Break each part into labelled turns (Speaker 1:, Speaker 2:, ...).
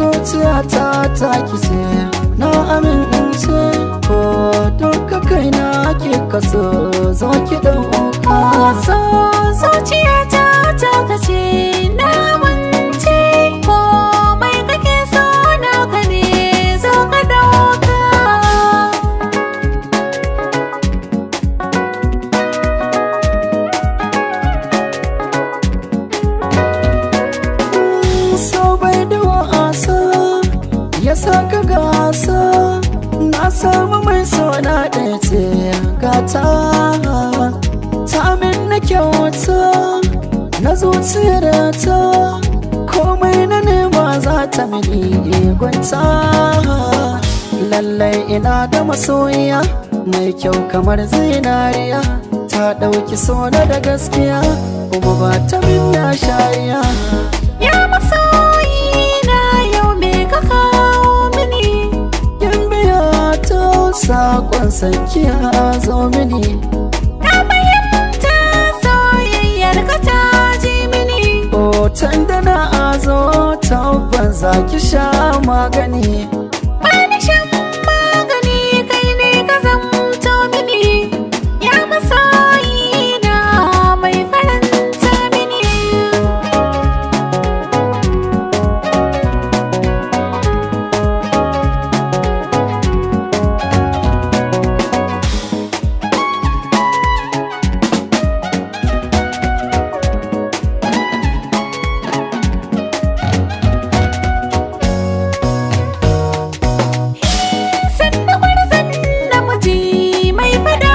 Speaker 1: Zuciyata ta kice, na amince, ko duka kaina ke kaso, zo ki ɗauka.
Speaker 2: So zuciyata ta kace, na amince, komai kake so naka ne, zo ka dauka.
Speaker 1: So bai da wasa, ya saka gasa, na samu mai sona ɗaya ce gata, ta min na kyauta na zuciyar ta, komai na nema za ta mini gwanta. Lallai ina da masoyiya mai kyau kamar zinariya, ta ɗauki sona da gaskiya, kuma ba ta min na shariya.
Speaker 2: Ya masoyi na, yau me ka kawo mini?
Speaker 1: Kin biya ta, sakon sankiya zo mini.
Speaker 2: Na fahimta soyayyar ka ta ji mini.
Speaker 1: Hoton da na azo, tabbas za ki sha magani.
Speaker 2: Bani shan magani, kai ne ka zamto mini. Ya masoyi na mai faranta mini. Sannu gwarzon namiji mai fada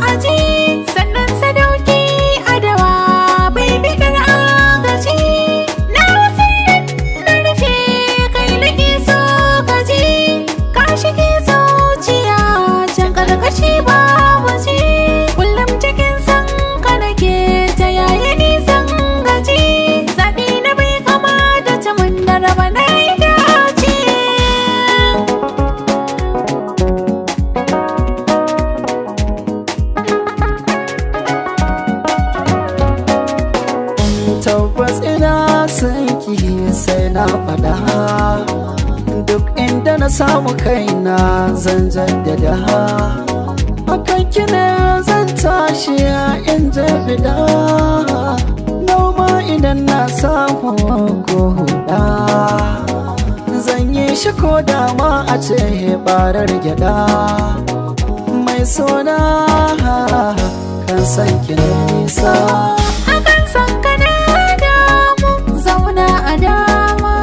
Speaker 2: aji, sannan sadauki adawa bai bidar agaji. Na wasan na rufe kai nake so kaji, ka shige zuciya can karkashi ba waje. Kullum cikin san ka nake, ta yaya nisan gaji? Zaɓi na bai kama da tamun da raba, na yi dace.
Speaker 1: Tabbas ina son ki, sai na faɗa, duk inda na samu kaina zan jaddada, akan ki ne zan tashi in jaddada, noma idan na samu ko huda, zan yi shi ko dama a ce barar gyada. Mai sona, kan san ki nisa.
Speaker 2: Akan san ka na damu, zauna a dama.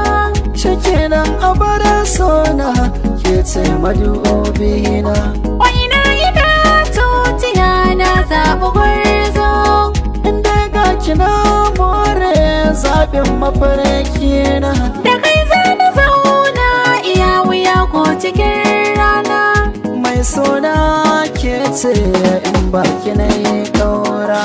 Speaker 1: Shikenan, a bar sona, ke ce madubina.
Speaker 2: Waina ina tutiya, na zaɓi gwarzo.
Speaker 1: Inda ga kina more zaɓin mafarki na.
Speaker 2: Da kai zana zauna iya wuya ko cikin rana.
Speaker 1: Mai sona, ke ce in ba ki na yi ƙaura.